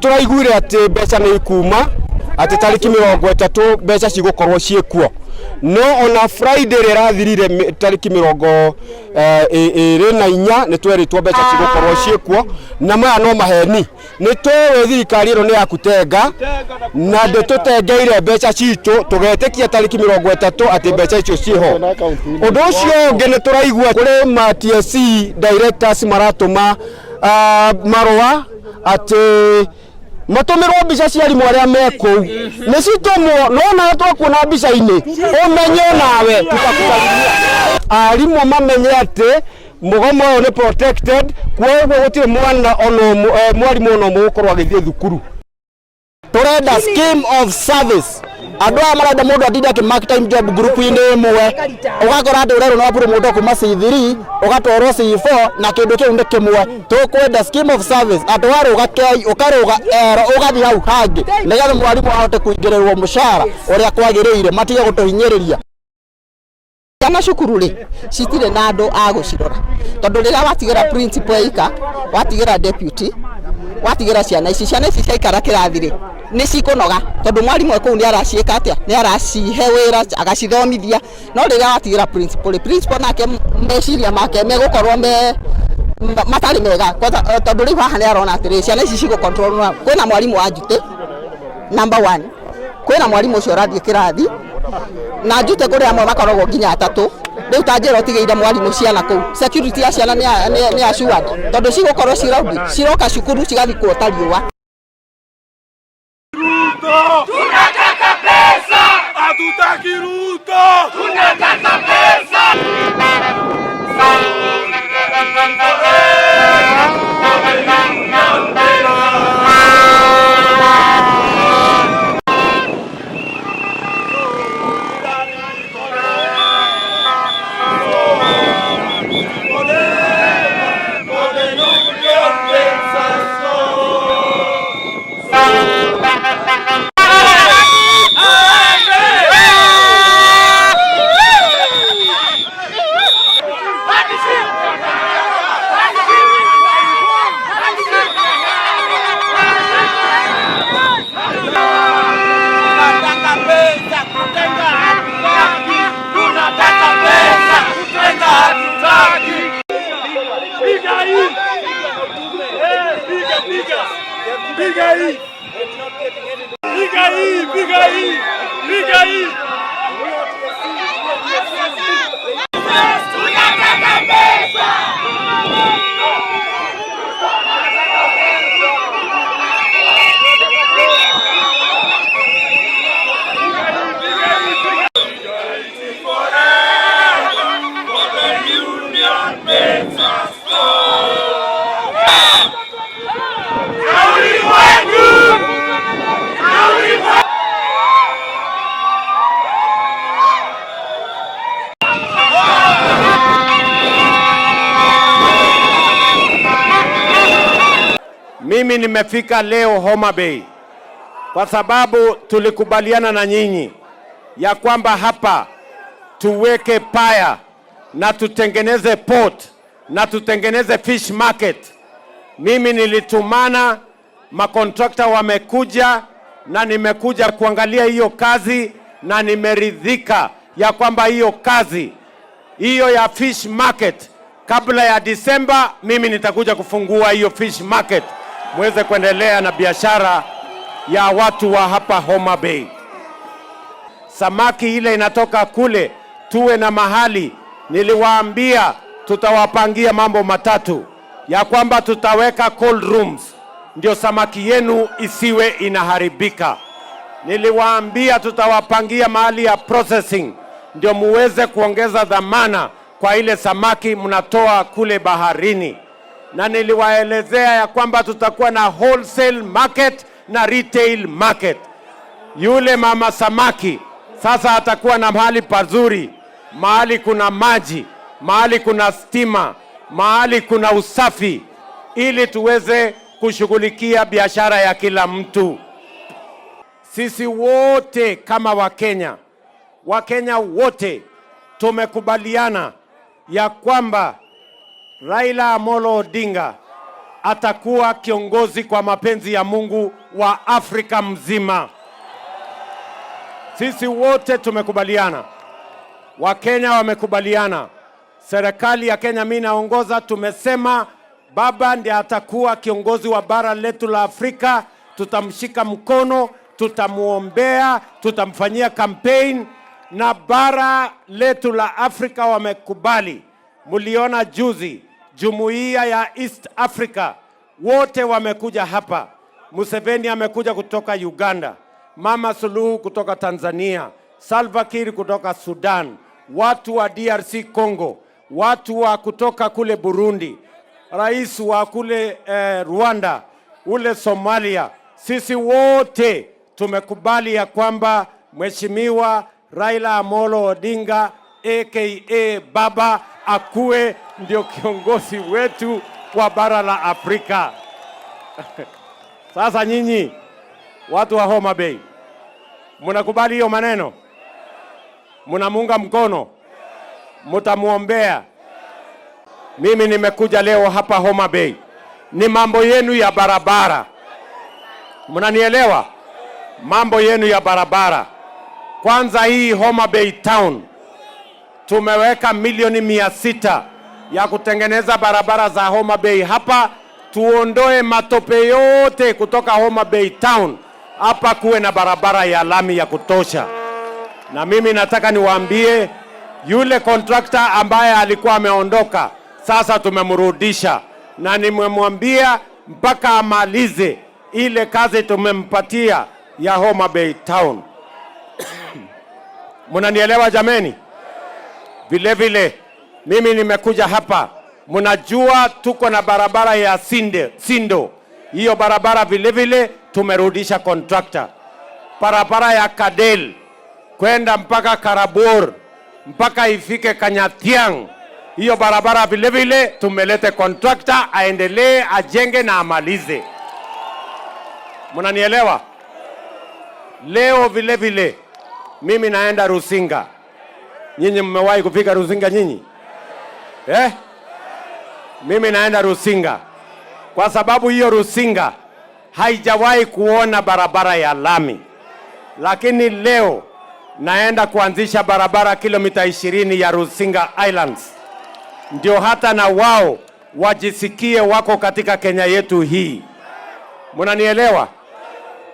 Tũraiguire atĩ mbeca nĩ ikuma, atĩ tarĩki 30 mbeca cigũkorwo ciĩkuo, no ona Friday ĩrĩa ĩrathirire, tarĩki 24, nĩ twerĩtwo mbeca cigũkorwo ciĩkuo, na maya no maheni. Nĩ tũĩ thirikari ĩno nĩ ya kutenga na ndĩtũtengeire mbeca citũ tũgetĩkia tarĩki 30 atĩ mbeca icio ciĩho. Ũndũ ũcio ũngĩ, nĩ tũraigua kũrĩ ma TSC directors maratũma marũa atĩ matũmĩrwo mbica cia arimũ arĩa me kũu. Nĩ citũmwo, no nawe twakuona mbica-inĩ ũmenye nawe tutakusalimia. Arimũ mamenye atĩ mũgomo ũyũ nĩ protected, koguo gũtirĩ mwana ona ũmwe, mwarimũ ona ũmwe gũkorwo agĩthiĩ thukuru. Turenda scheme of service. Andũ aya marenda mũndũ atinde akĩ mark time job group-inĩ ĩmwe, ũgakora atĩ ũrerwo no promote kuma C3 ũgatwarwo C4 na kĩndũ kĩu nĩ kĩmwe. Tũkwenda scheme of service atĩ warũga K ũkarũga L ũgathiĩ hau hangĩ, nĩgetha mwarimũ ahote kũingĩrĩrwo mũcara ũrĩa kwagĩrĩire, matige gũtũhinyĩrĩria. Ciana cukuru rĩ, citirĩ na andũ a gũcirora, tondũ rĩrĩa watigĩra principal ika, watigĩra deputy, watigĩra ciana ici, ciana ici ciaikara kĩrathi rĩ, nĩ cikũnoga, tondũ mwarimũ e kũu nĩ araciĩka atĩa, nĩ aracihe wĩra, agacithomithia. No rĩrĩa watigĩra principal rĩ, principal nake meciria make megũkorwo me matarĩ mega. Tondũ rĩu haha nĩ arona atĩrĩ, ciana ici cigũ control kwĩna mwarimũ wa njutĩ number one, kwĩna mwarimũ ũcio ũrathiĩ kĩrathi na njute, kũrĩ amwe makoragwo nginya atatũ. Rĩu ta njĩra ũtigĩire mwarimũ ciana kũu, security ya ciana nĩ assured, tondũ cigũkorwo ciraundi ciroka cukuru cigathiĩ kuota riũa. Tunataka pesa! Hatutaki Ruto! Tunataka pesa! Tunataka pesa, kutenga hatutaki. Tunataka pesa, kutenga hatutaki. Piga hii. Piga, piga. Piga hii. Piga hii, piga hii. Piga hii. Tunataka pesa. For the union makes us strong. Na ulimwengu. Na ulimwengu. Mimi nimefika leo Homa Bay kwa sababu tulikubaliana na nyinyi ya kwamba hapa tuweke paya na tutengeneze port na tutengeneze fish market. Mimi nilitumana makontrakta, wamekuja na nimekuja kuangalia hiyo kazi na nimeridhika ya kwamba hiyo kazi hiyo ya fish market, kabla ya Disemba mimi nitakuja kufungua hiyo fish market muweze kuendelea na biashara ya watu wa hapa Homa Bay. Samaki ile inatoka kule, tuwe na mahali. Niliwaambia tutawapangia mambo matatu, ya kwamba tutaweka cold rooms ndio samaki yenu isiwe inaharibika. Niliwaambia tutawapangia mahali ya processing ndio muweze kuongeza dhamana kwa ile samaki mnatoa kule baharini, na niliwaelezea ya kwamba tutakuwa na wholesale market na retail market. Yule mama samaki sasa atakuwa na mahali pazuri, mahali kuna maji, mahali kuna stima, mahali kuna usafi, ili tuweze kushughulikia biashara ya kila mtu. Sisi wote kama Wakenya, Wakenya wote tumekubaliana ya kwamba Raila Amolo Odinga atakuwa kiongozi kwa mapenzi ya Mungu wa Afrika mzima. Sisi wote tumekubaliana, Wakenya wamekubaliana, serikali ya Kenya, mimi naongoza, tumesema baba ndiye atakuwa kiongozi wa bara letu la Afrika. Tutamshika mkono, tutamuombea, tutamfanyia campaign, na bara letu la Afrika wamekubali. Mliona juzi jumuiya ya East Africa wote wamekuja hapa. Museveni amekuja kutoka Uganda, Mama Suluhu kutoka Tanzania, Salva Kiir kutoka Sudan, watu wa DRC Congo, watu wa kutoka kule Burundi, rais wa kule Rwanda, ule Somalia. Sisi wote tumekubali ya kwamba Mheshimiwa Raila Amolo Odinga aka Baba akuwe ndio kiongozi wetu wa bara la Afrika. Sasa nyinyi watu wa Homa Bay, mnakubali hiyo maneno? Mnamuunga mkono? Mtamuombea? Mimi nimekuja leo hapa Homa Bay, ni mambo yenu ya barabara, mnanielewa? Mambo yenu ya barabara. Kwanza hii Homa Bay Town tumeweka milioni 600 ya kutengeneza barabara za Homa Bay hapa, tuondoe matope yote kutoka Homa Bay Town hapa, kuwe na barabara ya lami ya kutosha. Na mimi nataka niwaambie yule contractor ambaye alikuwa ameondoka, sasa tumemrudisha, na nimemwambia mpaka amalize ile kazi tumempatia ya Homa Bay Town. Mnanielewa jameni? Vile vile mimi nimekuja hapa, mnajua tuko na barabara ya Sindo. Hiyo barabara vile vile tumerudisha contractor. Barabara ya Kadel kwenda mpaka Karabor mpaka ifike Kanyatiang, hiyo barabara vile vile tumelete contractor aendelee ajenge na amalize. Mnanielewa? Leo vile vile mimi naenda Rusinga. Nyinyi mmewahi kufika Rusinga nyinyi? Eh? Mimi naenda Rusinga kwa sababu hiyo Rusinga haijawahi kuona barabara ya lami, lakini leo naenda kuanzisha barabara kilomita 20 ya Rusinga Islands, ndio hata na wao wajisikie wako katika Kenya yetu hii. Mnanielewa?